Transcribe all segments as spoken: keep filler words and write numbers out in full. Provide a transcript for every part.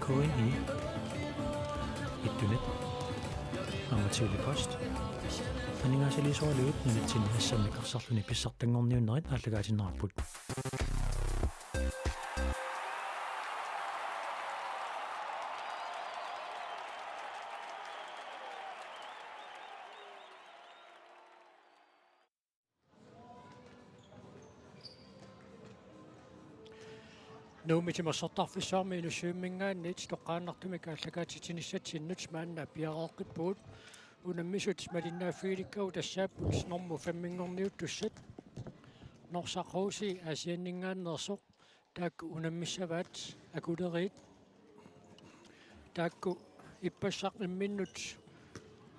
K N I, Ittunet, aamma Tele-Post. Aningaasaliisoraluit nunatsinni assammik arsarluni pissartanngorniunnerit aallakaatinneqarput. Nuummi timersortarfissuarmi Inussivimminngaanniit toqqaannartumik aallakaatitsinissatsinnut maanna piareeqqippugut. Unammisut malinnaaffigilikkagut tassaapput normu femminngorniuttussat. Norsaq H C Aasianninngaanneersoq, taakku unammissavaat Akuleriit. Taakku ippassaq imminnut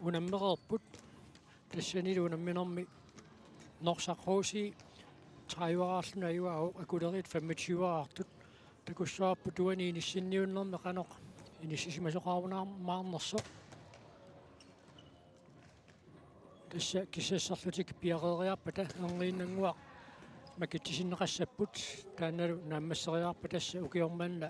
unammereerput. Tassanilu unamminermi Norsaq H C tredive-raarluni ajugaavoq, Akuleriit femogtyve-raartut. Takussavarput uani inissinniunnermi qanoq inissisimasoqarumaarnersoq. Tassa kissassarlutik piareeriarpata erniinnannguaq makitsisinneqassapput, taannalu naammasseriarpat tassa ukioq manna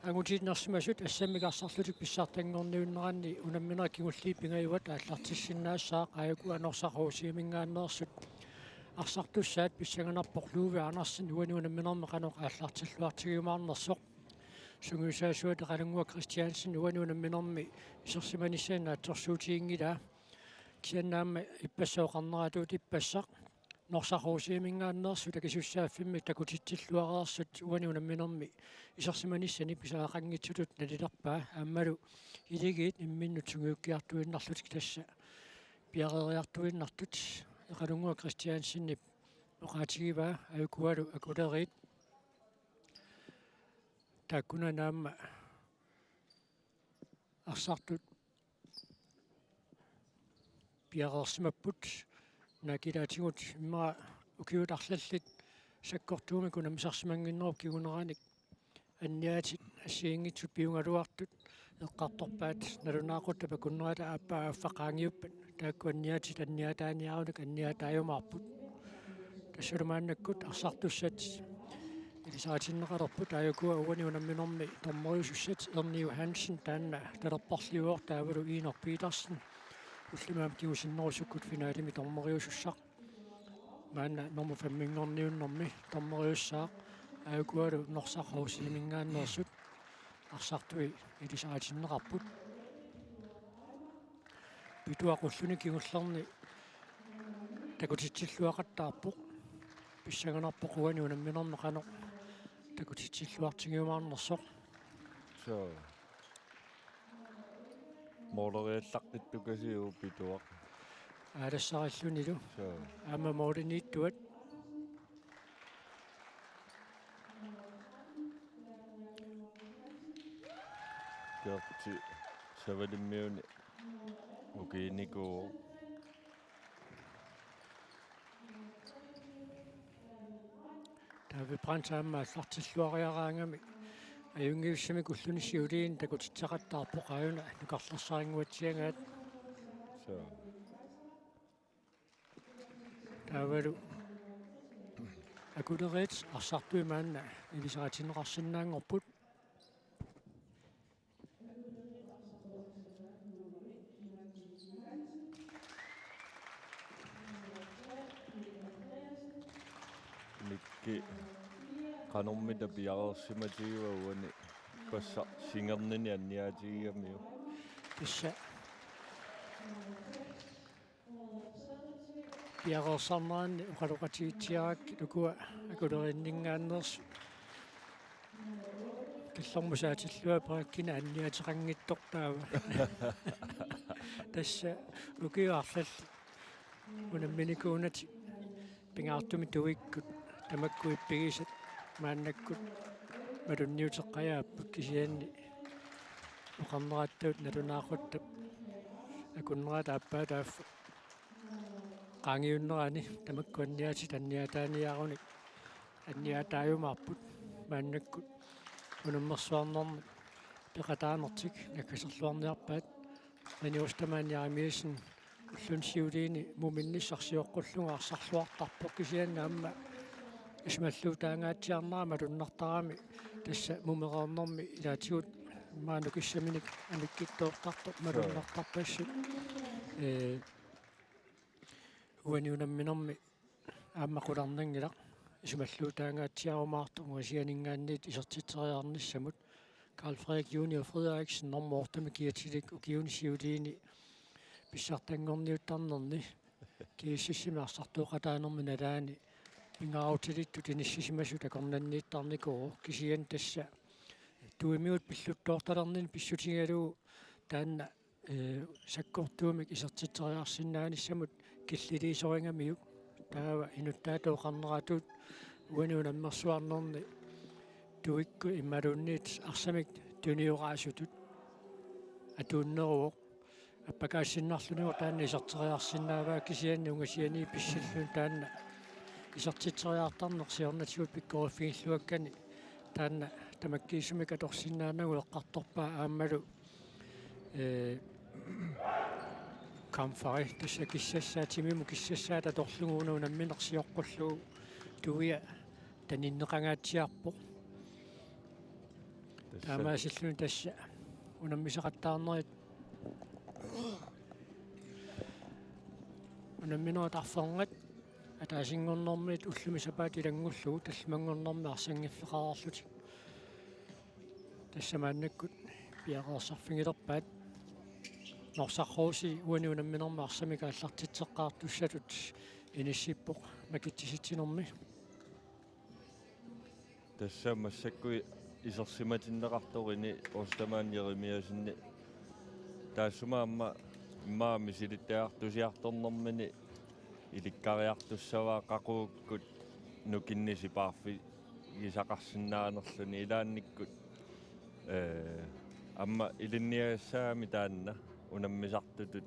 angutiinnarsimasut assammik arsarlutik pissartanngorniunneranni unamminerit kingulliit pingajuat aallartissinnaassaaq, aajukua Norsaq H C-minngaanneersut. Arsartussaat pissanganarpoq Louis Andersen, uani unamminermi qanoq aallartilluartigiumaarnersoq. Sungiusaasuata Qalunnguaq Christiansen uani unamminermi isersimanissani naatsorsuutiginngilaa. Kisianni aamma ippassaq oqarneratut ippassaq Norsaq H C-minngaanneersut akisussaaffimmik takutitsilluareersut uani unamminermi isersimanissani pisariaqanngitsutut nalilerpaa, aammalu Iligiit imminnut sungiukkiartuinnarlutik tassa piareeriartuinnartut. Qalunnguaq Christiansenip oqaatigivaa, aajukualu Akuleriit. Taakkunani aamma arsartut piareersimapput. Naak ilaatigut immaqa ukiut arlallit sakkortuumik unammisarsimannginnerup kinguneranik anniaatit assigiinngitsut piugaluartut eqqartorpaat, nalunaaquttap akunnerata aappaa affa qaangiuppat taakku anniaatit anniaataaniarunik anniaataajumaarput. Tassalu maannakkut arsartussat ilisaritinneqalerput, aajukua uani unamminermi dommeriusussat Erni Johansen, taanna talerporliuvoq, taavalu Inok Petersen, ullumikkut kingusinnerusukkut finalemi dommeriusussaq. Maanna normu femminngorniunnermi dommeriussaaq, aajukualu Norsaq H C-minngaanneersut arsartui ilisaritinneqarput. Pituaq ulluni kingullerni takutitsilluaqattaarpoq. Pissanganarpoq uani unamminermi qanoq takutitsilluartigiumaarnersoq. Suu. Mooleriallaqqittukasiuk Pituaq. Aalassarillunilu. Suu. Aamma mooliniittuat. Gerti Savalimmiuni ukiinikuuvoq. David Brandt aamma aallartilluariaraangami ajunngivissamik ulluni siuliini takutitseqattaarpoq, aajuna nukarlersarinnguatsiagaat. Suu. Taavalu Akuleriit arsartui maanna ilisaritinneqarsinnaanngorput. Mikki, qanormita piareersimatigiva uani ippassaq singernini anniaatigigamiuk? Tassa piareersarneranni oqaloqatigitsiarakkit ukua Akuleriinninngaanneersut. Killormut saatillugu peqqinnaq anniaateqanngitsoq taava. Tassa ukiut arlallit unamminikuunatik pingaartumik tuikkut tamakku ippigisat maannakkut malunniuteqqajaapput, kisianni oqarnerattut nalunaaquttap akunnerata aappaa taaffa qaangiunnerani tamakku anniaatit anniaataaniarunik anniaataajumaarput. Maannakkut unammersuarnermut peqataanertik naggaserluarniarpaat. Rene Ostermann Jeremiassen ulluni siuliini muminnissaq sioqqullugu arsarluartarpoq, kisianni aamma isumalluutaangaatsiarnera malunnartarami tassa mumereernermi ilaatigut Maanna kissaminik amikkittoortartoq malunnartarpassi. Ee, uani unamminermi aamma qularnanngilaq. Isumalluutaangaatsiarumaartoq ungasianinngaanniit isertitseriarnissamut. Karl Frederik Junior Frederiksen normu ottemik kiatilik ukiuni siuliini pissartanngorniuttarnerni G S S-imi arsartooqataanermi nalaani pingaarutilittut inissisimasut akornanniittarnikuuvoq, kisianni tassa tuimigut pilluttoortalerninni pissutigalugu taanna, ee, sakkortuumik isertitseriarsinnaanissamut killiliisoringamiuk. Taava inuttaatut oqarneratut uani unammersuarnerni tuikkut imaluunniit arsamik tunioraasutut atuunneruvoq. Appakaasinnarlunilu taanna iserteriarsinnaavaa, kisianni ungasianiit pissilluni taanna isertitseriartarneq siornatigut pikkoriffigilluakkani taanna tamakkiisumik atorsinnaanagu eqqartorpaa aammalu, ee, kampfari, tassa kissassaa, timimut kissassaata atorlugu una unammineq sioqqullugu tuia taninneqangaatsiarpoq. Tassa. Taamaasilluni tassa unammisaqattaarnerit unamminerit arfernat ataasinngornermiit ullumi sapaatip ilanngullugu tallimanngornermi arsanngiffeqareerlutik tassa maannakkut piareersarfigilerpaat. Norsaq H C uani unamminermi arsamik aallartitseqqaartussatut inissippoq makitsisitsinermi. Tassa massakkut isersimatinneqartoq Ini Ostermann Jeremiassenip taassuma aamma immaqa misilittagaqartusiartornermini ilikkariartussavaa qaqugukkut nukinnik sipaarfigisaqarsinnaanerluni ilaannikkut, ee, aamma ilinniagassaagami taanna unammisartutut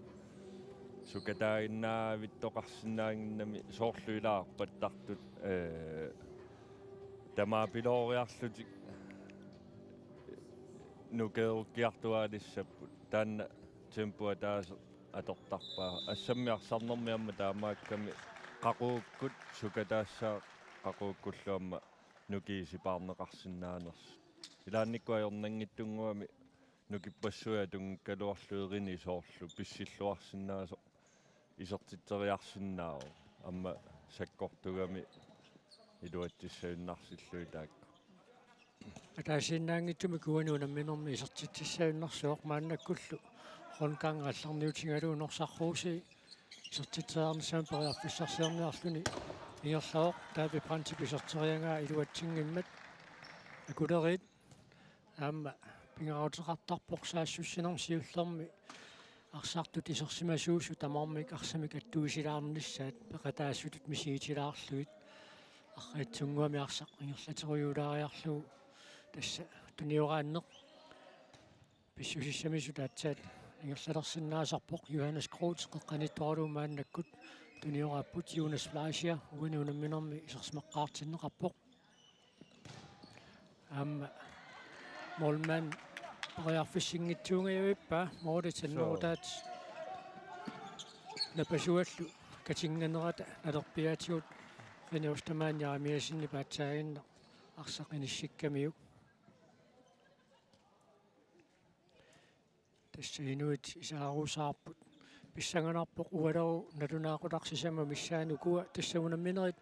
sukataaginnaavittoqarsinnaannginnami soorlu ilaa arpattartut, ee, tamaapilooriarlutik nukeerukkiartuaalissapput, taanna tempo ataaseq atortarpaa. Assammik arsarnermi aamma taamaakkami qaqugukkut sukataassaaq qaqugukkullu aamma nukinnik sipaarneqarsinnaanersut. Ilaannikkut ajornanngitsunnguamik nukippassuit atunngikkaluarlugit Ini soorlu pissilluarsinnaasoq isertitseriarsinnaavoq. Aamma sakkortugami iluatsissagunarsillugu taakku. Ataasiinnaanngitsumik uani unamminermi isertitsissagunarsivoq, maannakkullu rundgang aallarniutigalugu Norsaq H C isertitseriarnissamut periarfissarsiorniarluni ingerlavoq. David Brandtip iserteriagaa iluatsinngimmat akuleriit aamma pingaaruteqartarpoq saassussinermi siullermi arsartut isersimasuusut tamarmik arsamik attuisilaarnissaat peqataasutut misigitilaarlugit. Arriitsunnguamik arsaq ingerlaterujuulaariarlugu tassa tunioraanneq pissusissamisut aatsaat ingerlalersinnaasarpoq. Johannes Groth qeqqaniittoralugu maannakkut tunioraapput. Jonas Fleischer uani unamminermi isersimaqqaartinneqarpoq. Aamma målmand periarfissinngitsuungajavippaa, målit annerutaat napasuallu katinnganerata nalerpiaatigut René Ostermann Jeremiassenip aatsaaginnaq arsaq inissikkamiuk. Tassa inuit isaaruusaarput. Pissanganarpoq ualeru nalunaaqutaq sisamat missaanni. Ukua tassa unamminerit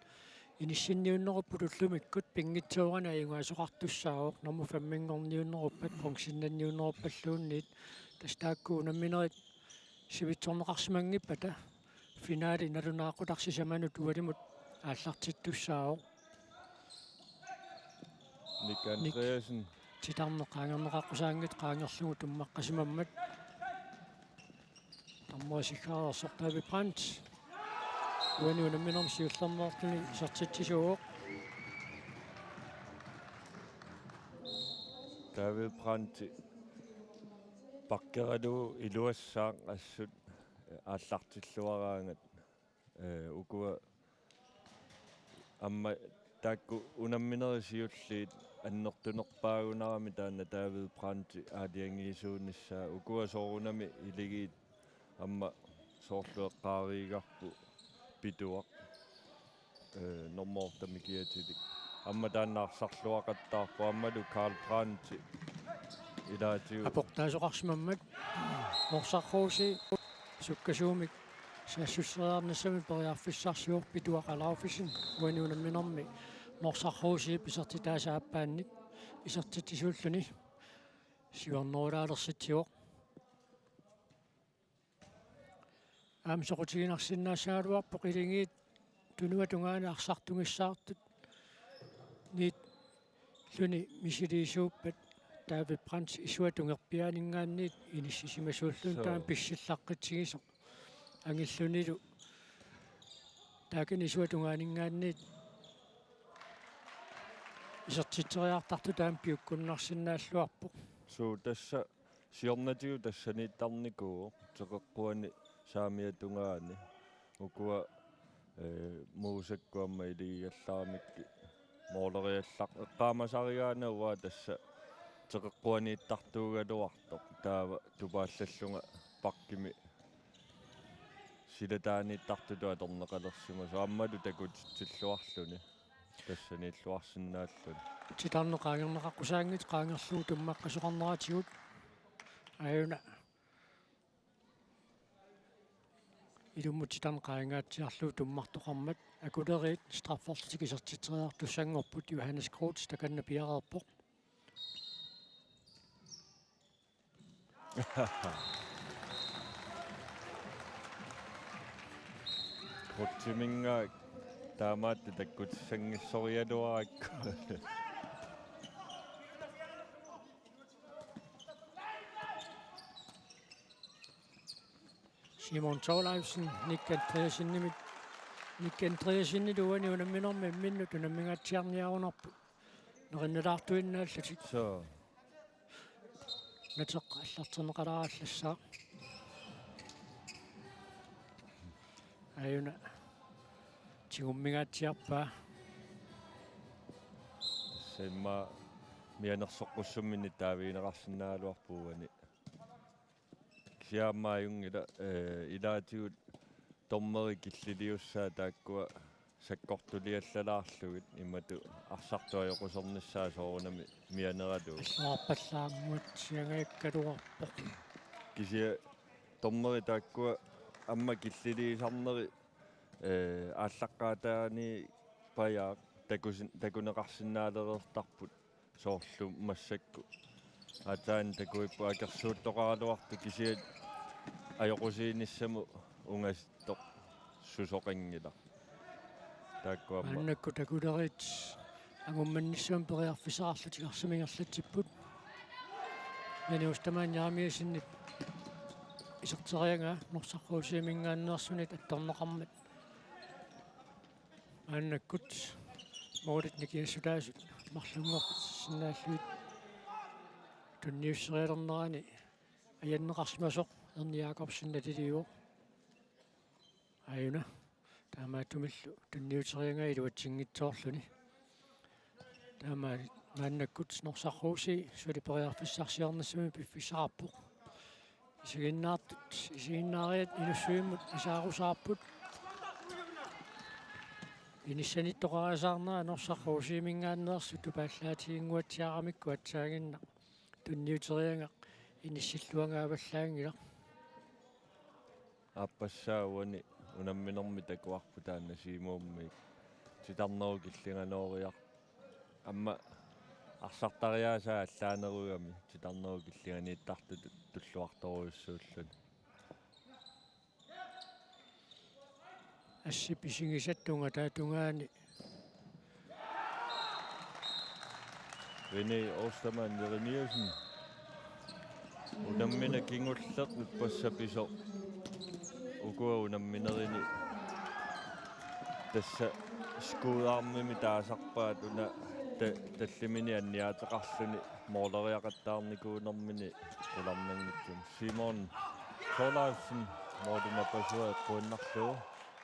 inissinniunnerupput ullumikkut, pinngitsoorani ajugaasoqartussaavoq, nummer femminngorniunneruppat, bronzennanniunneruppalluunniit. Tassa taakku unamminerit sivitsorneqarsimanngippata finaali nalunaaqutaq sisamanut ualimut aallartittussaavoq. Nick Nick Andreasen. Titarneq qaangerneqaqqusaanngitsoq qaangerlugu tummaqqasimammat. Dommeri siggareersoq David Brandt. Uani unamminermi siullermeerluni isertitsisuuvoq. David Brandt pakkeralugu iluassaaq assut aallartilluaraangat. Ee, ukua aamma taakku unamminerit siulliit annertunerpaagunarami taanna David Brandt aalajangiisuunissaa. Ukua soorunami iligiit aamma soorlu eqqaariigarput Pituaq, ee, normu ottemik kiatilik. Aamma taanna arsarluaqattaarpoq aammalu Karl Brandt ilaatigut aportaasoqarsimammat Norsaq H C sukkasuumik saassusseriarnissamut periarfissarsivoq Pituaq Alaufesen uani unamminermi Norsaq H C-p isertitaasa aappaannik isertitsisuulluni siuarnerulaalersitsioq. Aamma soqutiginarsinnaassagaluarpoq Akuleriit tunuata tungaanut arsartugissaartut niit luni misiliisuuppat David Brandt isuata tungerpiaaninngaanniit inissisimasuulluni. Suu. Taanna pissillaqqitsigisoq angillunilu taakani isuata tungaaninngaanniit isertitseriartartoq taanna piukkunnarsinnaalluarpoq. Suu, tassa siornatigut tassaniittarnikuuvoq teqeqquani saamiata tungaani. Ukua, ee, Muusakkut aamma iligigallaramikkit mooleriallar-, eqqaamasarigaanni uanga tassa teqeqquaniittartuugaluartoq. Taava tupaallallunga bakkimi silataaniittartutut atorneqalersimasoq aammalu takutitsilluarluni. Tassaniilluarsinnaalluni. Titarneq qaangerneqaqqusaanngitsoq qaangerlugu tummaqqasoqarneratigut. Aajuna ilummut titarneq qaangaatsiarlugu tummartoqarmat Akuleriit strafferlutik isertitseriartussanngorput. Johannes Groth takanna piareerpoq. Grothiminngaanniit taamaattut takkutissanngissorigaluarakku. Simon Thorleifsen, Nick Andreassenimit. Nick Andreassenilu uani unamminermi imminnut unammingaatsiarniarunarput. Nerinnalaartuinnaallutik. Suu. Nateqqa allarterneqalaarallassaaq. Aajuna tigummingaatsiarpaa. Tassa immaqa mianersoqqussummik taavigineqarsinnaagaluarpoq uani. Kisianni aamma ajunngilaq, ee, ilaatigut dommerit killiliussaat taakkua sakkortuliallalaarlugit imatut arsartut ajoqusernissaat soorunami mianeralugu. Alluarpallaannguatsiangajakkaluarpoq. Kisianni dommerit taakkua aamma killiliisarneri, ee, aallaqqaataaniippajaaq takusin-, takuneqarsinnaalereertarput. Soorlu massakkut aatsaat takuipput akersuuttoqaraluartut kisianni ajoqusiinissamut ungasittoq susoqanngilaq. Taakku aamma. Maannakkut Akuleriit angummannissamut periarfissaqarlutik arsamik ingerlatsipput. Mani Ostermann Jeremiassenip iserteriagaa Norsaq H C-minngaanneersunit attorneqarmat. Maannakkut målit nikingassutaasut marlunngortissinnaallugit tunniusserialernerani ajanneqarsimasoq Erni Jakobsen naliliivoq. Aajuna taamaattumillu tunniuteriagaa iluatsinngitsoorluni. Taamaat maannakkut Norsaq H C suli periarfissarsiornissamut piffissaqarpoq. Isiginnaartut, isiginnaariat Inussivimmi isaarusaarput. Inissanittoqariasaarnera Norsaq H C-minngaanneersut tupaallaatiginnguatsiaramikku aatsaaginnaq tunniuteriagaq inissilluagaavallaanngilaq. Aappassaa uani unamminermi takuarput taanna Siumuummiit. Titarnerup killinganooriar-, aamma arsartariaasaa allaanerugami titarnerup killinganiittartutut tulluartorujussuulluni. Assip isigisat tungataa tungaani. René Ostermann Jeremiassen. Unammineq kingulleq ippassaq pisoq. Ukua unamminerini. Tassa skudarmimi taasarpaat una ta-, tallimini anniaateqarluni mooleriaqattaarnikuunermini qularnanngitsumik. Simon Thorleifsen, måli nappasua eqquinnarlugu.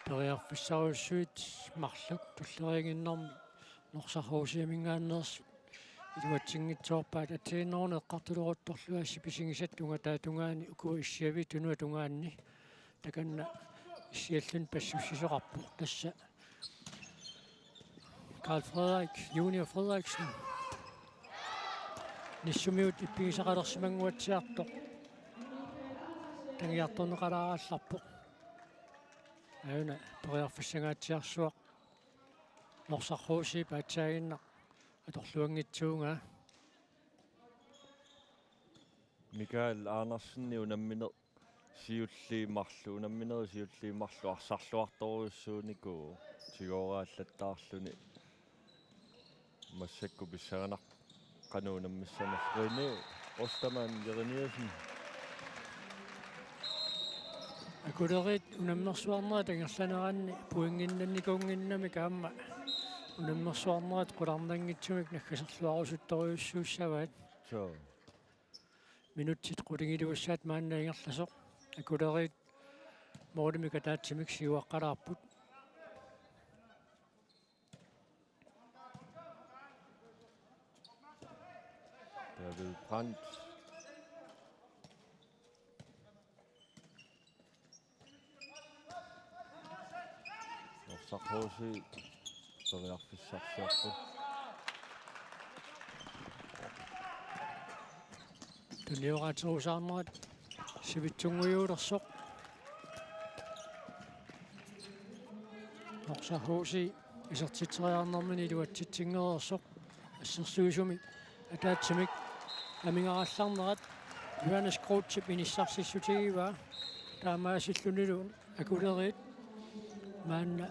Periarfissarujussuit marluk tulleriiginnarmik Norsaq H C-minngaanneersut iluatsinngitsoorpaat atsiinneruna eqqartuleruttorlugu assip isigisat tungataa tungaani ukua issiaviit tunuata tungaanni. Takanna issialluni passussisoqarpoq tassa. Karl Frederik, Junior Frederiksen. Nissummiut ippigisaqalersimannguatsiartoq. Tangiartorneqalaarallarpoq. Aajuna periarfissanngaatsiarsuaq. Norsaq H C paatsaaginnaq atorluanngitsuugaa. Mikael Andersen unammineq siulliit marluk, unamminerit siulliit marluk arsarluartorujussuunikuuvoq tigoraallattaarluni. Massakkut pissanganarpoq qanoq unammissanersoq. René Ostermann Jeremiassen. Akuleriit unammersuarnerat ingerlaneranni pointinnannikuunnginnamik aamma unammersuarnerat qularnanngitsumik naggaserluarusuttorujussuussavaat. Suu. Minutsit qulingiluassaat maanna ingerlasoq. Akuleriit målimik ataatsimik siuaqqalaarput. David Brandt. Norsaq H C periarfissarsiorpoq. Tunioraatserusaarnerat sivitsunngujuulersoq. Norsaq H C isertitseriarnermini iluatsitsingereersoq. Assersuisumik ataatsimik amigarallarnerat Johannes Grothip inissarsissutigivaa, taamaasillunilu Akuleriit maanna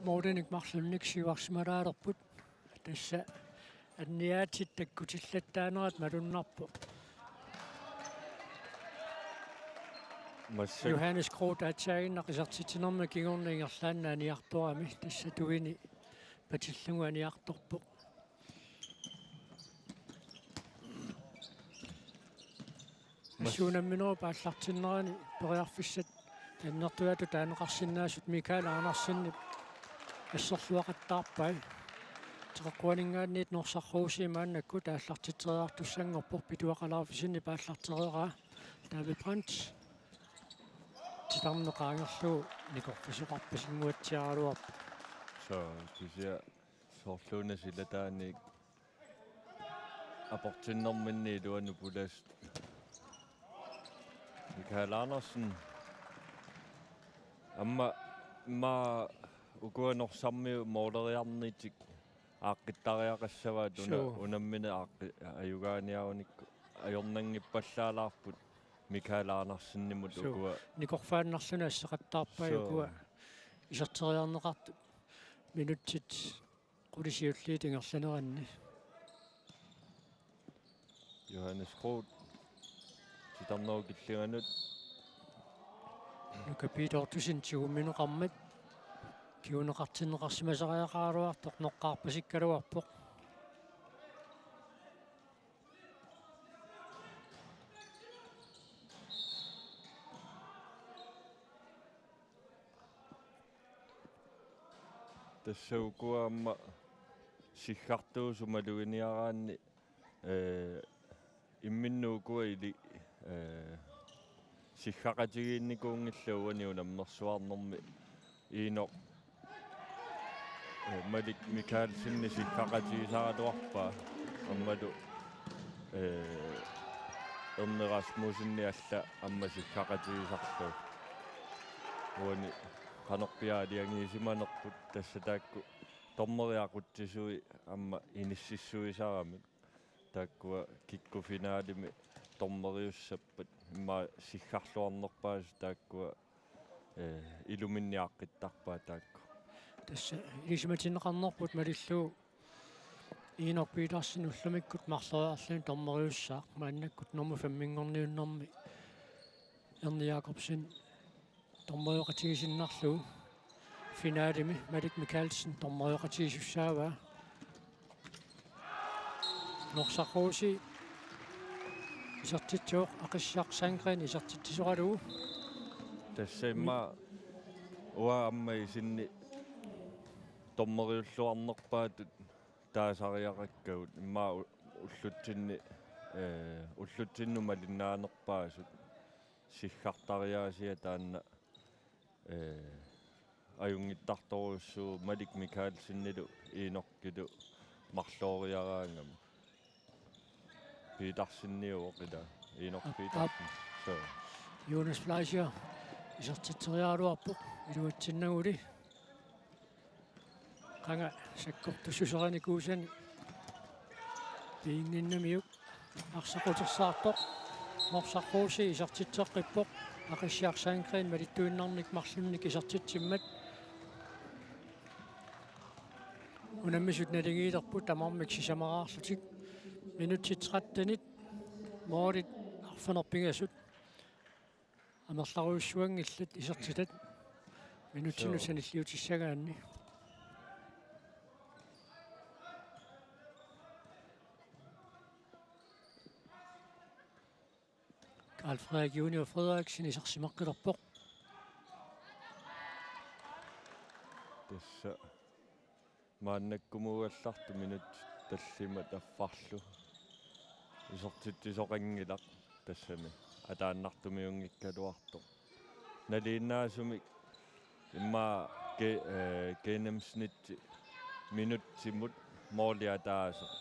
målinik marlunnik siuarsimalaalerput. Tassa anniaatit takkutillattaanerat malunnarpoq. Massakkut Johannes Groth aatsaaginnaq isertitsinermini kingorna ingerlaannaq aniartorami, tassa tuini patillugu aniartorpoq. Mas- Assut unamminerup aallartinnerani periarfissat annertuaatut taaneqarsinnaasut Mikael Andersenip asserluaqattaarpai. Teqeqquaninngaanniit Norsaq H C maannakkut aallartitseriartussanngorpoq, pituaqalaarfissinnip aallartereeraa David Brandt. Titarneq qaangerlugu nikorfisoqarpasinnguatsiaraluarpoq. Suu, kisianni soorluuna silataaniit aportinnerminni iluanut pulas. Mikael Andersen. Aamma, aamma ukua Norsarmiut måleriarnitik aaqqittariaqassavaat una-, suu, unammineq aaqqi-, ajugaaniarunikku ajornanngippallaalaarput Mikael Andersenimut, suu, ukua. Nikorfaannarluni asseqattaarpai, suu, ukua iserteriarneqartut minutsit qulit siulliit ingerlaneranni. Johannes Groth. Titarnerup killinganut. Nuka Peter Ottosen tigummineqarmat kinguneqartinneqarsimasariaqaraluartoq noqqaarpasikkaluarpoq. Tassa ukua aamma siggartuusut maluginiaraanni, ee, imminnut ukua ili-, ee, siggaqatigiinnikuunngillat uani unammersuarnermi Inuk, ee, Malik Mikaelsenip siggaqatigisaraluarpaa aammalu, ee, Erni Rasmussenip alla aamma siggaqatigisarlugu. Uani qanorpiaq aalajangiisimanerput, tassa taakku dommerit aqutsisui aamma inississuisaramik. Taakkua kikkut finalemi dommeriussappat immaqa siggarluarnerpaasut taakkua, ee, iluminni aaqqittarpaat taakku. Tassa ilisimatinneqarnerput malillugu Inuk Petersen ullumikkut marloriarluni dommeriussaaq, maannakkut nummer femminngorniunnermi Erni Jakobsen dommerioqatigisinnarlugu. Finalemi Malik Mikaelsen dommerioqatigisussaavaa. Norsaq H C isertitsivoq, Aqissaq Sandgreen isertitsisoralugu. Tassa immaqa uanga aamma isinni dommeriulluarnerpaatut taasariaqakkagut immaqa u-, ullutsinni, ee, ullutsinnut malinnaanerpaasut siggartariaasiat taanna, ee, ajunngittartorujussuuvoq Malik Mikaelsenilu Inokilu marlooriaraangama. Peterseniuvoq ila. Inok Petersen. Soo. Jonas Fleischer isertitseriaraluarpoq iluatsinnaguli. Qanga sakkortussuseqanikuusani piinnginnamiuk arsaq utersaartoq. Norsaq H C isertitseqqippoq. Aqissiaq Sandgreen malittuinnarnik marlunnik isertitsimmat. Unammisut naligiilerput tamarmik sisamaraarlutik. Minutsit trettenit målit arfineq-pingasut amerlarujussuanngillat isertitat. Minutsinut sanilliutissagaanni. Carl Frederik Junior Frederiksen isersimaqqilerpoq. Tassa maannakkumuugallartoq minutsit tallimat affarlu isertitsisoqanngilaq, tassami ataannartumiunngikkaluartoq. Nalinginnaasumik immaqa ge-, eh, gennemsnit minutsimut måli ataaseq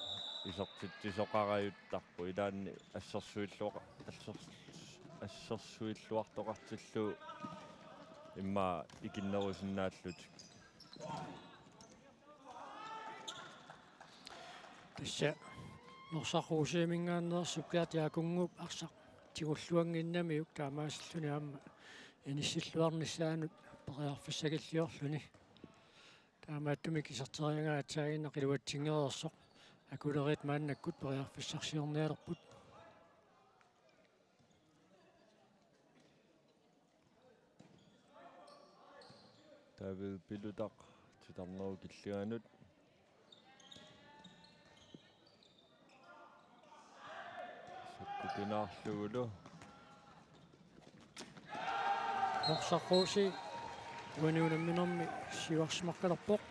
isertitsisoqarajuttarpoq, ilaanni assersuilluaqa-, assers-, assersuilluartoqartillugu immaqa ikinnerusinnaallutik. Tassa Norsaq H C-minngaanneersup Gert Jaakunnguup arsaq tigulluannginnamiuk taamaasilluni aamma inissilluarnissaanut periarfissakilliorluni. Taamaattumik iserteriagaa aatsaaginnaq iluatsinngereersoq. Akuleriit maannakkut periarfissarsiornialerput. David Pilutaq titarnerup killinganut. Sakkukinaarlugulu. Norsaq H C uani unamminermi siuarsimaqqilerpoq.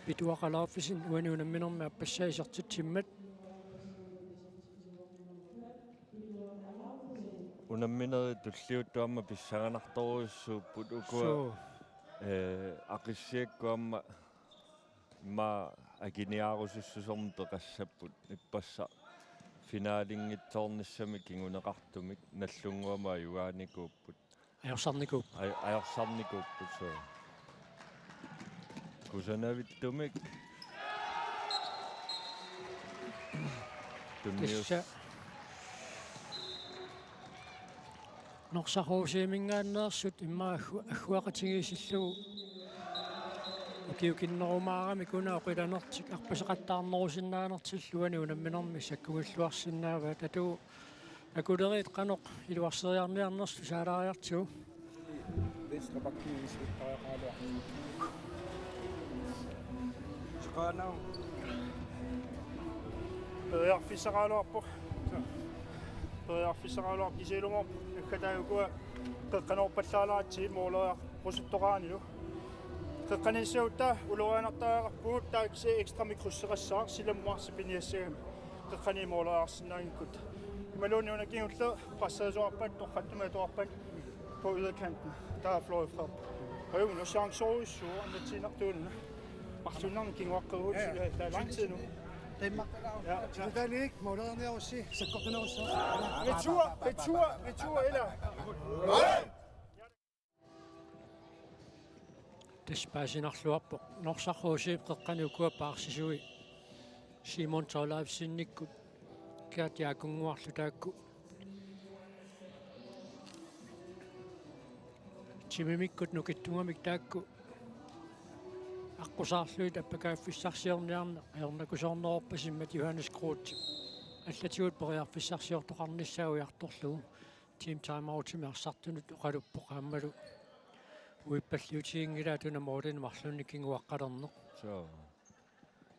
Pituaq Alaufesen uani unamminermi aappassaa isertitsimmat. Unamminerit tulliuttut aamma pissanganartorujussuupput ukua. Suu. Eh, Aqissiakkut aamma immaqa akiniaarusussusermik peqassapput. Ippassaq finalinngitsoornissamik kinguneqartumik Nagdlunguamut ajugaanikuupput. Ajorsarnikuupput. Aj-, ajorsarnikuupput, suu. Kusanavittumik. Tunnius-. Tassa Norsaq H C-minngaanneersut immaqa aggu-, agguaqatigiissillugu ukiukinnerumaaramik una oqilanertik arpaseqattaarnerusinnaanertillu uani unamminermi sakkugilluarsinnaavaat. Atugu akuleriit qanoq iluarseriarniarnersut tusaalaariartigu. Venstre back-i isertariaqaraluarpoq. Seqaanaa. Periarfissaqaraluarpoq. Periarfissaqaraluarpoq kisianni ilumut naggataa ukua qeqqanoorpallaalaartut mooleriarusuttoqaraannilu. Qeqqaniissaguttaaq ulorianartariaqarpugut, taava kisianni ekstra mikroseqassaaq silammut arsaq piniassagami. Qeqqani mooleriarsinnaanngikkutta. Imaluunniit una kingulleq presserisoqarpat, torrattumik atuarpat på yderkanten. Taava Fløjfrap. Ajunngi chancerujussuaq annatsiinnartuununa. Marluinnarnik kinguaqqagut. Ja, ja. Der er lang tid nu. Danmark. Ja, ja. Tiltaalik, mooleriarniarussi, sakkortunerussi. Retur, retur, retur, eller? Tassa paasinarluarpoq Norsaq H C-p qeqqani ukua paarsisui Simon Thorleifsenikkut Gert Jaakunnguarlu taakku timimikkut nukittungamik taakku aqqusaarlugit appakaaffissarsiorniarneq ajornakusoornerorpasimmat Johannes Groth allatigut periarfissarsiortoqarnissaa ujartorlugu. Team timeoutimik arsartunut oqaluppoq aammalu uippalliutiginngilaat una målinik marlunnik kinguaqqalerneq. Soo.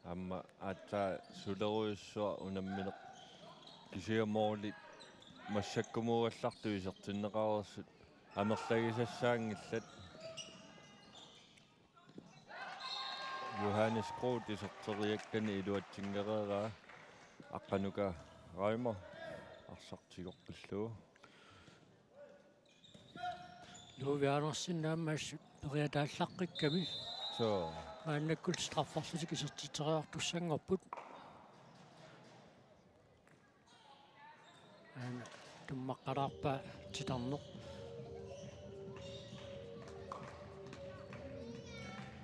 Aamma aatsaat sulerujussuaq unammineq. Kisianni måli massakkumuugallartut isertinneqareersut amerlagisassaanngillat. Johannes Groth iserteriakkani iluatsinngereeraa. Aqqanuka Reimer arsaq tigoqqillugu. Louis Andersen aamma assut periataalaqqikkami. Maannakkut strafferlutik isertitseriartussanngorput. Aana tummaqqalaarpaa titarneq.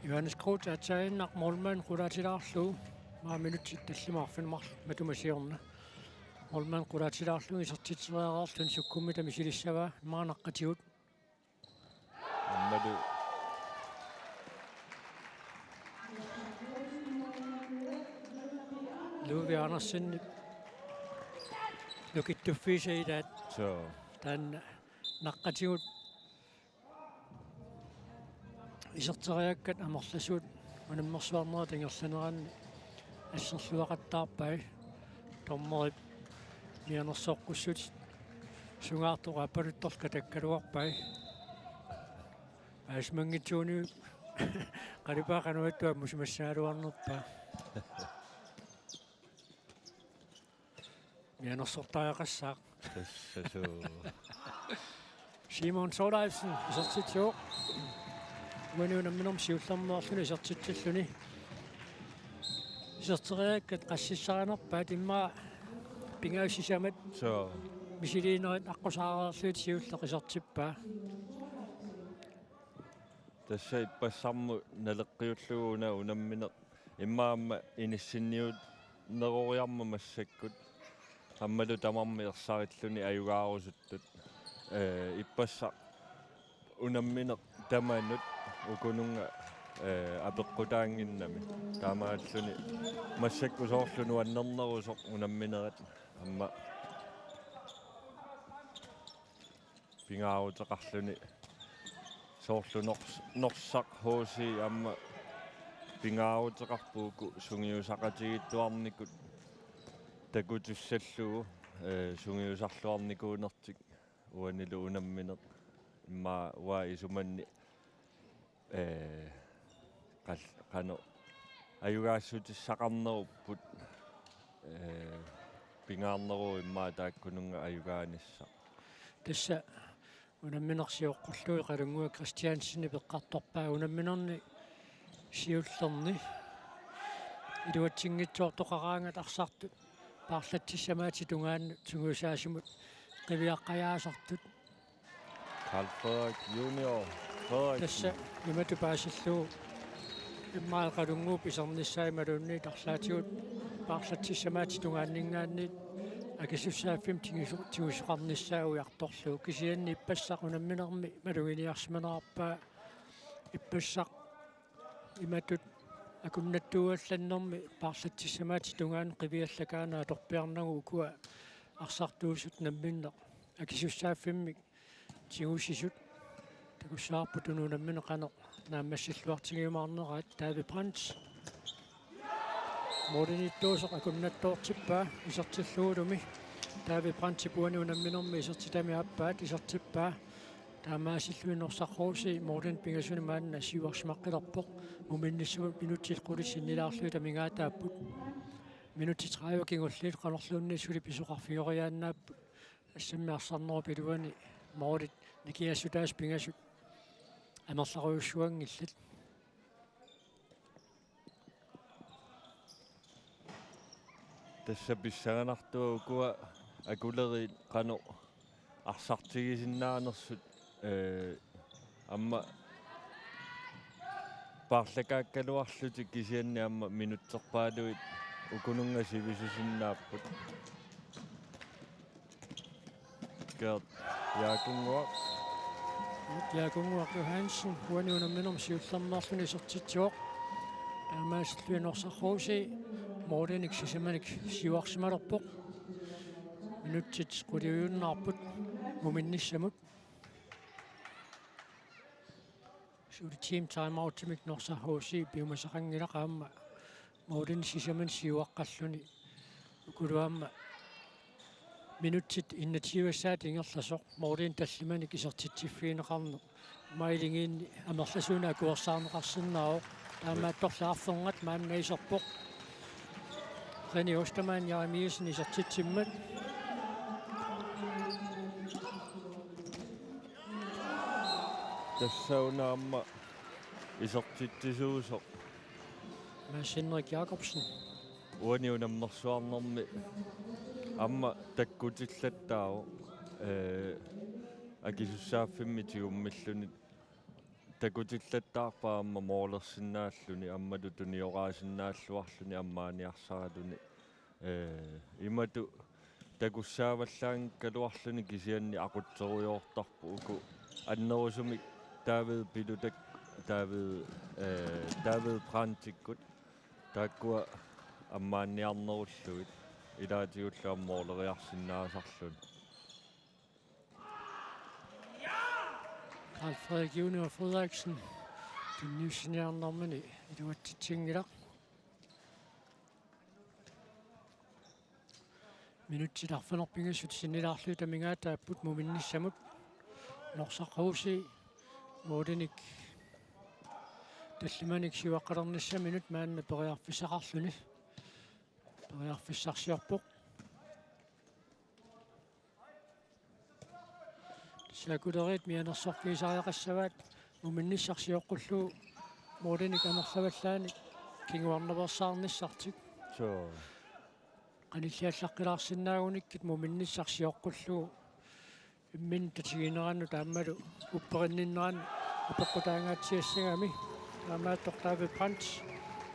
Johannes Groth aatsaannaq målmand qulaatilaarlugu, maani minutsit tallimat arfineq-marluk matuma siorna. Målmand qulaatilaarlugu isertitseriareerluni sukkummita misilissavaa, immaqa naqqatigut. Aammalu Ludvig Andersen nukittuffiisa ilaat. Soo. Taanna naqqatigut iserteriakkat amerlasuut unammersuarnerat ingerlaneranni asserluaqattaarpai. Dommerip mianersoqqussutit sungaartoq aappaluttorlu katakkaluarpai. Paasimanngitsuunik qalipaat qanoq ittuat musimassagaluarnerpaat. Mianersortariaqassaaq. Tassa suu. Simon Thorleifsen isertitsivoq. Uani unamminermi siullermeerluni isertitsilluni. Iserteriakkat qassissarinerpaat, immaqa pingajuat sisamat. Soo. Misiliinerit aqqusaareerlugit siulleq isertippaa. Tassa ippassarmut naleqqiullugu una unammineq immaqa aamma inissinniunneroriarmat massakkut, aammalu tamarmik ersarilluni ajugaarusuttut. Ee, ippassaq unammineq tamanut ukununnga, ee, apeqqutaannginnami. Taamaalluni massakkut soorlu nuannernerusoq unamminerat aamma pingaaruteqarluni, soorlu Nors-, Norsaq H C aamma pingaaruteqarpoq uku sungiusaqatigiittuarnikut takutissallugu, ee, sungiusarluarnikuunertik uanilu unammineq immaqa uanga isumanni, ee, qal-, qanoq ajugaassutissaqarnerupput, ee, pingaarneruvoq immaqa taakkununnga ajugaanissaq. Tassa unammineq sioqqullugu Qalunnguaq Christiansenip eqqartorpaa unamminerni siullerni iluatsinngitsoortoqaraangat arsartut paarlatsissamaatip tungaanut sungiusaasimut qiviaqqajaasartut. Carl Frederik Junior Frederiksen. Tassa imatut paasillugu immaqa Qalunnguup isernissaa imaluunniit arlaatigut paarlatsissamaatip tungaanninngaanniit akisussaaffimmi tigusu-, tigusoqarnissaa ujartorlugu. Kisianni ippassaq unamminermi maluginiarsimanerarpaa, ippassaq imatut akunnattuugallannermi paarlatsissamaatip tungaanut qiviallakaanut atorpiarnagu ukua arsartuusut namminneq akisussaaffimmik tigusisut. Takussavarput unammineq qanoq naammassilluartigiumaarneraat. David Brandt. Målimiittuusoq akunnattoortippaa isertillugulumi. David Brandtip uani unamminermi isertitami aappaat isertippaa. Taamaasilluni Norsaq H C målini pingasuni maanna siuarsimaqqilerpoq. Muminnissamut minutsit qulit sinnilaarlugit amigaataapput. Minutsit tredive kingulliit qanorluunniit suli pisoqarfigeriaannaapput. Assammik arsarnerup iluani målit nikingassutaasut pingasut amerlarujussuanngillat. Tassa pissanganartua ukua akuleriit qanoq arsartigisinnaanersut, ee, aamma paarlakaakkaluarlutik kisianni aamma minutserpaaluit ukununnga sivisusinnaapput. Gert Jaakunnguaq. Jaakunnguaq Johansen uani unamminermi siullermeerluni isertitsivoq. Taamaasilluni Norsaq H C målinik sisamanik siuarsimalerpoq. Minutsit quliujunnaarput muminnissamut. Suli team timeoutimik Norsaq H C piumasaqanngilaq aamma målini sisamanik siuaqqalluni. Ukulu aamma minutsit enogtyve-ssaat ingerlasoq målini tallimanik isertitsiffigineqarneq. Mailigiinni amerlasuunik akuersaarneqarsinnaavoq. Taamaattorli arfernat maanna iserpoq. René Ostermann Jeremiassen isertitsimmat. Tassa una aamma isertitsisuusoq Mads Henrik Jakobsen. Uani unammersuarnermi aamma takkutillattaavoq, ee, akisussaaffimmi tigummilluni takutillattaarpaa aamma moolersinnaalluni, aammalu tunioraasinnaalluarluni ammaaniarsaraluni. Ee, imatut takussaavallaanngikkaluarluni kisianni aqutserujoortarput uku annerusumik David Pilutak, David, ee, David Brandtikkut taakkua ammaanniarnerullugit ilaatigullu aamma mooleriarsinnaasarluni. Carl Frederik Junior Frederiksen tunniussiniarnermini iluatsitsinngilaq. Minutsit arfineq-pingasut sinnilaarlugit amigaataapput muminnissamut. Norsaq H C målinik tallimanik siuaqqalernissaminut maanna periarfissaqarluni. Periarfissarsiorpoq. Tassa Akuleriit mianersorfigisariaqassavaat muminnissaq sioqqullugu målinik amerlavallaanik kinguarnaveersaarnissartik. Suu. Qanilliallaqqilaarsinnaagunikkit muminnissaq sioqqullugu imminut tatiginerannut aammalu upperinninnerannut apeqqutaangaatsiassagami. Taamaattoq David Brandt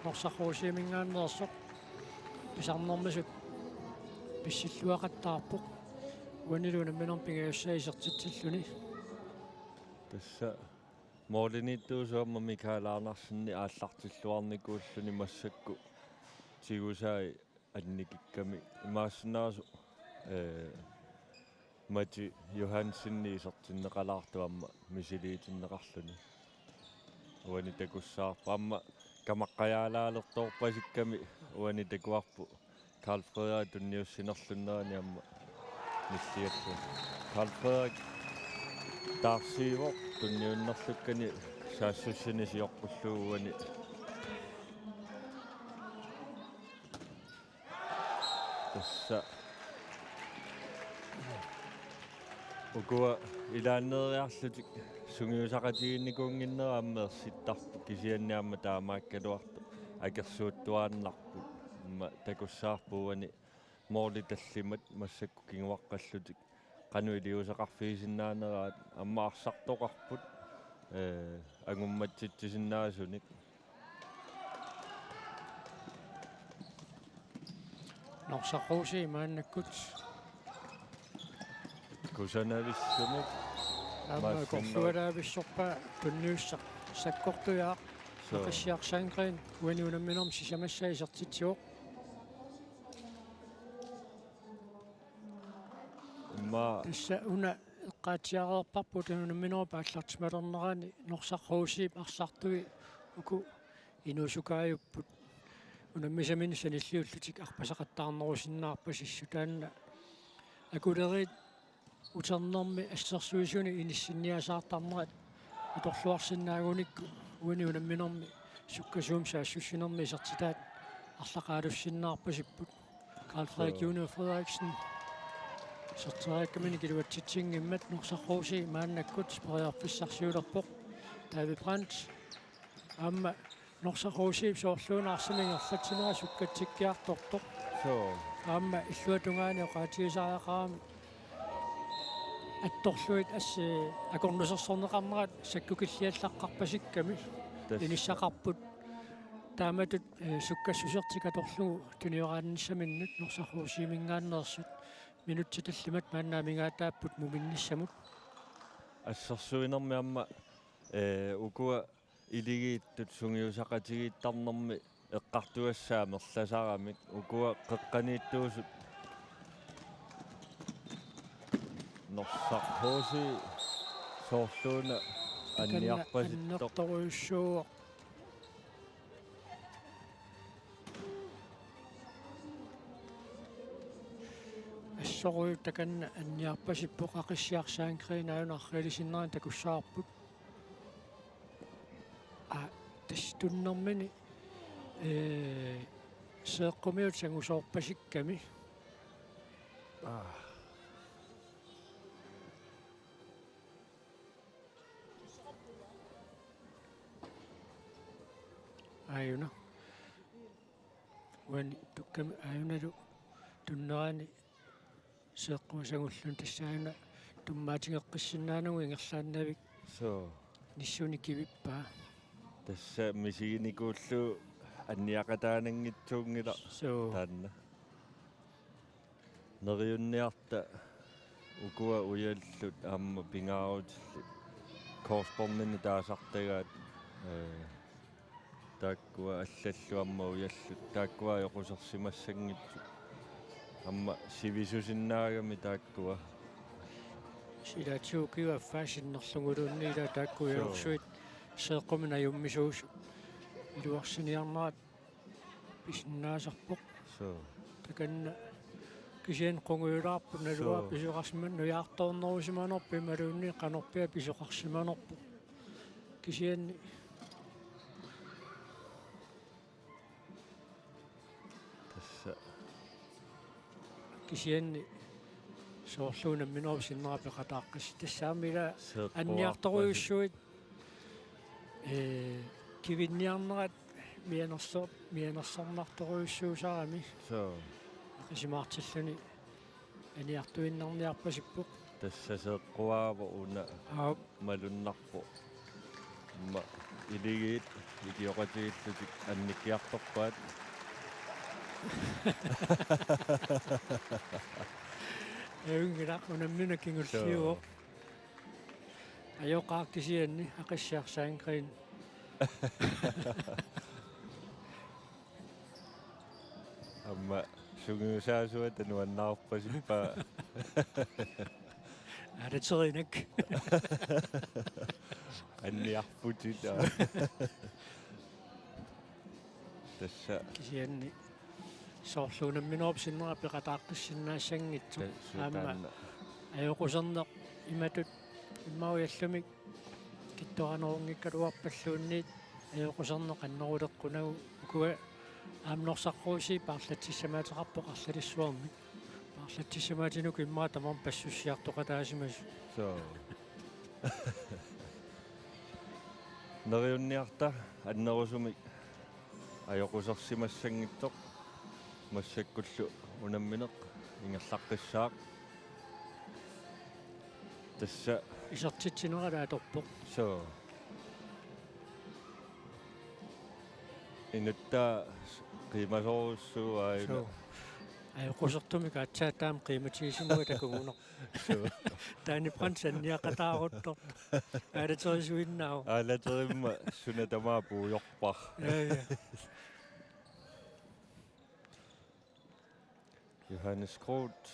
Norsaq H C-minngaanneersoq pisarnermisut pissilluaqattaarpoq. Uanilu unamminermi pingajussaa isertitsilluni. Tassa målimiittuusoq aamma Mikael Andersen aallartilluarnikuulluni massakkut tigusai annikikkami imaassinnaasoq, ee, Mati Johansen isertinneqalaartoq aamma misiliitinneqarluni. Uani takussavarput aamma kamaqqajaalaalertoorpasikkami uani takuarput Carl Frederik tunniussinerlunnerani aamma nilliallu. Carl Frederik taarsiivoq tunniunnerlukkani saassussineq sioqqullugu uani. Tassa ukua ilaanneeriarlutik sungiusaqatigiinnikuunnginnera aamma ersittarput kisianni aamma taamaakkaluartoq akersuuttuaannarput. Aamma takussavarput uani måli tallimat massakkut kinguaqqallutik qanoq iliuuseqarfigisinnaaneraat aamma arsartoqarput, ee, angummatsitsisinnaasunik. Norsaq H C maannakkut kusanavissumik aamma Mads Henrik. Korsualaavissorpaa tunniussaq sakkortujaaq. Suu. Aqissiaq Sandgreen uani unamminermi sisamassaa isertitsivoq. Immaqa tassa una eqqaatsiareerparput unamminerup aallartimalernerani Norsaq H C-p arsartui uku inuusukaajupput. Unammisaminut sanilliullutik arpasaqattaarnerusinnaarpasissut taanna Akuleriit uternermi assersuisuni inissinniasaartarnerat atorluarsinnaagunikku uani unamminermi sukkasuumik saassussinermi isertitaat arlaqaalussinnaarpasipput. Carl Frederik Junior Frederiksen iserteriakkaminik iluatsitsinngimmat Norsaq H C maannakkut periarfissarsiulerpoq. David Brandt aamma Norsaq H C-p soorluuna arsamik ingerlatsinera sukkatsikkiartortoq. Suu. Aamma illuatungaani oqaatigisariaqarami attorlugit assi akornusersorneqarnerat sakkukilliallaqqaarpasikkami. Tassa. Inissaqarput. Taamatut, ee, sukkassusertik atorlugu tunioraannissaminnut Norsaq H C-minngaanneersut minutsit tallimat maanna amigaataapput muminnissamut. Assersuinermi aamma, ee, ukua iligiittut sungiusaqatigiittarnermi eqqartugassaat amerlasaramik ukua qeqqaniittuusut Norsaq H C soorluuna anniarpasittoq. Annertorujussuuvoq. Assorujuk takanna anniarpasippoq Aqissiaq Sandgreen aajuna arriilisinnera takussavarput. Aa, tassa tunnermini, ee, seeqqumiut sangusoorpasikkami. Aa. aajuna. Uani tukkami aajunalu tunnerani seeqquasangulluni tassa aajuna tummaatigeqqissinnaanagu ingerlaannavik. Soo. Nissuni kivippaa. Tassa misiginikuullugu anniaqataananngitsuunngilaq. Soo. Taanna. Neriunniarta ukua ujallut aamma pingaarutillit korsbåndini taasartagaat, ee, taakkua allallu aamma ujallut, taakkua ajoqusersimassanngitsut. Aamma sivisusinnaagami taakkua. Silatigut affaa sinnerluguluunniit ilaa taakku Soo. Ujalersuit seeqqumik najummisuusut. Iluarsiniarnerat pisinnaasarpoq. Soo. Takanna kisianni qungujulaarpoq naluara Soo. Pisoqarsiman nujaartoornerusimanerpoq imaluunniit qanorpiaq pisoqarsimanerpoq. Kisianni Tassa. Kisianni soorlu unamminerup sinnera peqataaqqissi. Tassa aamma ilaa Seeqquarpasi. Anniartorujussuit, ee, kivinniarnerat mianerso-, mianersornartorujussuusarami. Soo. Aqisimaartilluni aniartuinnarniarpasippoq. Tassa seeqquaavoq una Aap. Malunnarpoq. Aamma iligiit ikioqatigiillutik annikkiartorpaat. Ajunngilaq, unammineq kingulliuvoq. Soo. Ajoqaaq kisianni aqissiaq Sandgreen. Aamma sungiusaasuata nuannaarpasippaa. Aalateriinak. Anniarputit. Tassa. Kisianni soorlu unamminerup sinnera peqataaqqissinnaasanngitsoq. Tassa aamma taanna. Ajoquserneq imatut immaqa uallumik kittoranerunngikkaluarpalluunniit ajoquserneq anneruleqqunagu ukua aamma Norsaq H C paarlatsissamaateqarpoq arlalissuarmik. Paarlatsissamaatitut immaqa tamarmik passussiartoqataasimasut. Soo. Neriunniarta annerusumik ajoqusersimassanngitsoq massakkullu unammineq ingerlaqqissaaq. Tassa. Isertitsinera atorpoq. Soo. Inuttaa qiimasorujussuuvoq aajuna. Soo. Ajoqusertumik aatsaat taama qiimatigisimavaa takugunarpoq. Soo. Taani Frans anniaqataaruttortoq. Aalaterisuinnaavoq. Aalaterimma suna tamaat puigorpara. Ja, ja. Johannes Groth,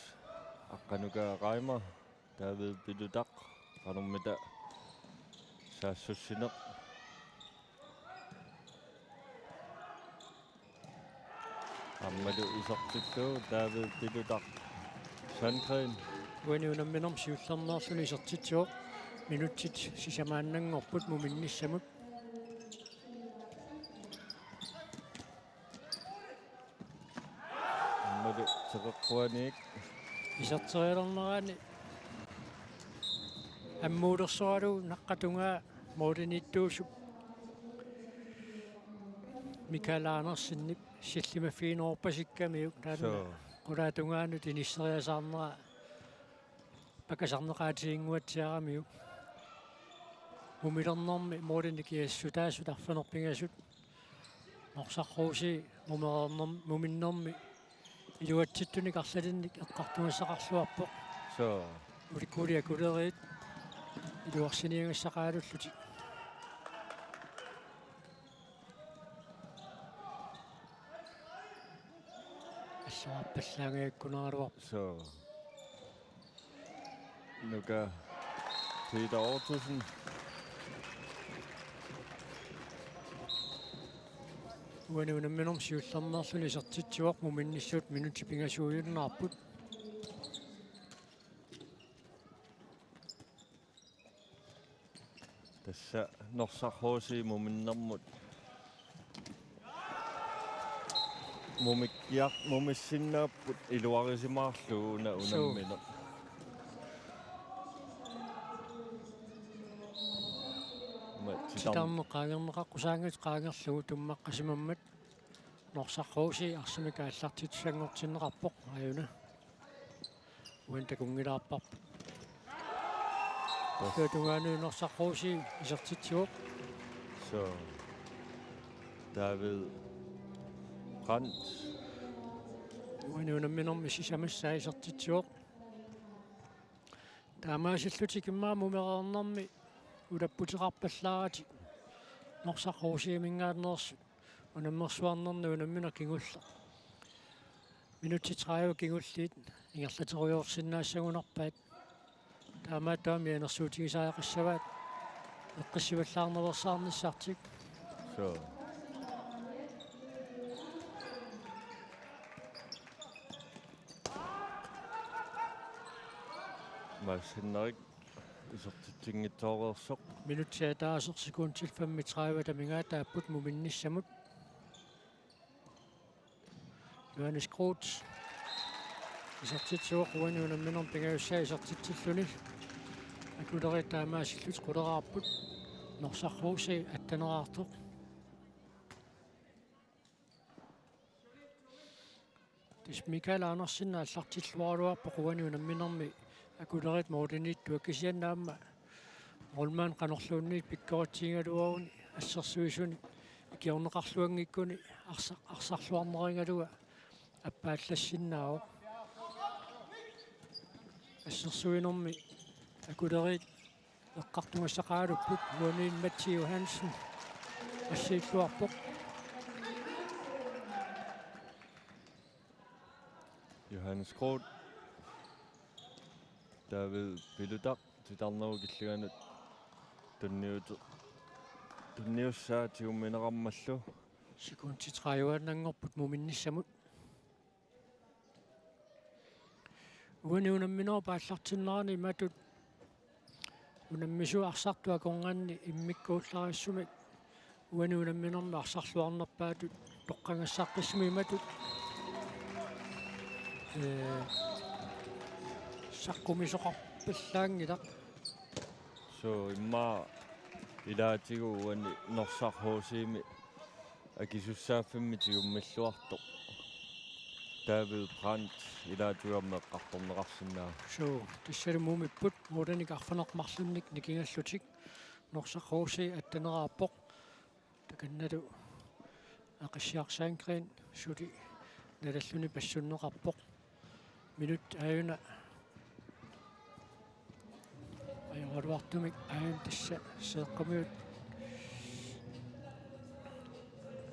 Aqqanukaa Reimer, David Pilutaq, qanormita saassussineq. Aammalu isertittoq David Pilutaq Sandgreen. Uani unamminermi siullermeerluni isertitsivoq. Minutsit sisamaannanngorput muminnissamut. Aammalu teqeqquaniik. Iserterialernerani ammuulersoralugu naqqatungaa målimiittuusup Mikael Andersenip sillimaffigineqarpasikkamiuk taanna. Soo. Qulaata tungaanut inisseriasaarnera pakasarneqaatiginnguatsiaramiuk. Mumilernermi målinik kiassutaasut arfineq-pingasut. Norsaq H C mumereernerm-, muminnermi iluatsittunik arlalinnik eqqartugassaqarluarpoq. Soo. Ulikkuuliakuleriit iluarsiniagassaqaalullutik. Assuarpallaangajakkunaraluarpoq. Soo. Nuka Peter Ottosen. Uani unamminermi siullermeerluni isertitsivoq, muminnissut minutsit pingasuujunnaarput. Tassa Norsaq H C muminnermut. Mumikkiar-, mumissinnaapput iluarisimaarlugu una Suu. Unammineq. Aamma T Titarneq qaangerneqaqqusaanngitsoq qaangerlugu tummaqqasimammat Norsaq H C arsamik aallartittussanngortinneqarpoq aajuna. Uani takunngilaarparput. Tassa. Tungaanut Norsaq H C isertitsivoq. So. David Brandt. Uani unamminermi sisamassaa isertitsivoq. Taamaasillutik immaqa mumereernermi ulapputeqarpallaaratik Norsaq H C-minngaanneersut unammersuarnerni unammineq kingulleq. Minutsit tredive kingulliit ingerlaterujoorsinnaassagunarpaat. Taamaattumik anersuutigisariaqassavaat eqqissivallaarnersaarnissartik. So. Mads Henrik isertitsinngitsooreersoq. Minutsit ataaseq sekundit femogtredive amigaataapput muminnissamut. Johannes Groth isertitsivoq uani unamminermi pingajussaa isertitsilluni. Akuleriit taamaasillutik quleraarput. Norsaq H C atteneraartoq. Tassa Mikael Andersen aallartilluaraluarpoq uani unamminermi Akuleriit målimiittut, kisianni aamma målmand qanorluunniit pikkoritsigigaluaruni assersuisuni ikiorneqarluanngikkuni arsa-, arsarluarnerigalugu appaallassinnaavoq. Assersuinermi Akuleriit eqqartugassaqaraluarput, uani Matti Johansen assiilluarpoq. Johannes Groth. David Pilutaq titarnerup killinganut tunniut-, tunniussaa tigummineqarmallu. Sekundit tredive-annanngorput muminnissamut. Uani unamminerup aallartinnerani imatut unammisut arsartut akornanni immikkuullarissumik uani unamminermi arsarluarnerpaatut toqqagassaqqissumik imatut, ee, saqqumisoqarpallaanngilaq. So, immaqa ilaatigut uani Norsaq H C-mi akisussaaffimmi tigummilluartoq. David Brandt ilaatigut aamma eqqartorneqarsinnaavoq. So, tassalu mumipput målinik arfineq-marlunnik nikingallutik Norsaq H C atteneraarpoq. Takannalu Aqissiaq Sandgreen suli nalalluni passunneqarpoq. Minut aajuna ajoraluartumik aajuna tassa Seeqqumiut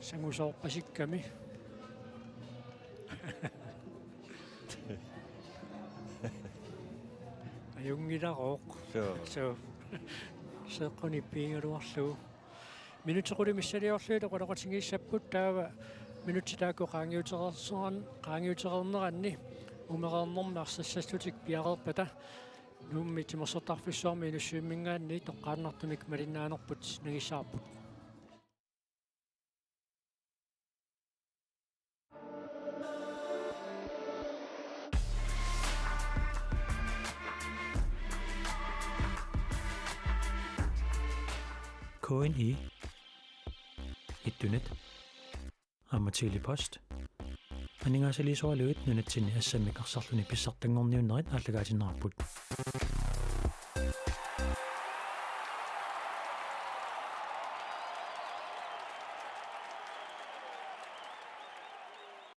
sangusoorpasikkami. Ajunngilarooq. Suu. Suu. Seeqquni piigaluarlugu. Minutsit qulit missiliorlugit oqaloqatigiissapput, taava minutsit taakku qaangiutereersoran-, qaangiutereerneranni mumereernermi arsassassutik piareerpata Nuummi timersortarfissuarmi Inussivimminngaanniit toqqaannartumik malinnaanerput nangissavarput. K N I, Ittunet, aamma Tele Post aningaasaliisoralugit nunatsinni assammik arsarluni pissartanngorniunnerit aallakaatinneqarput.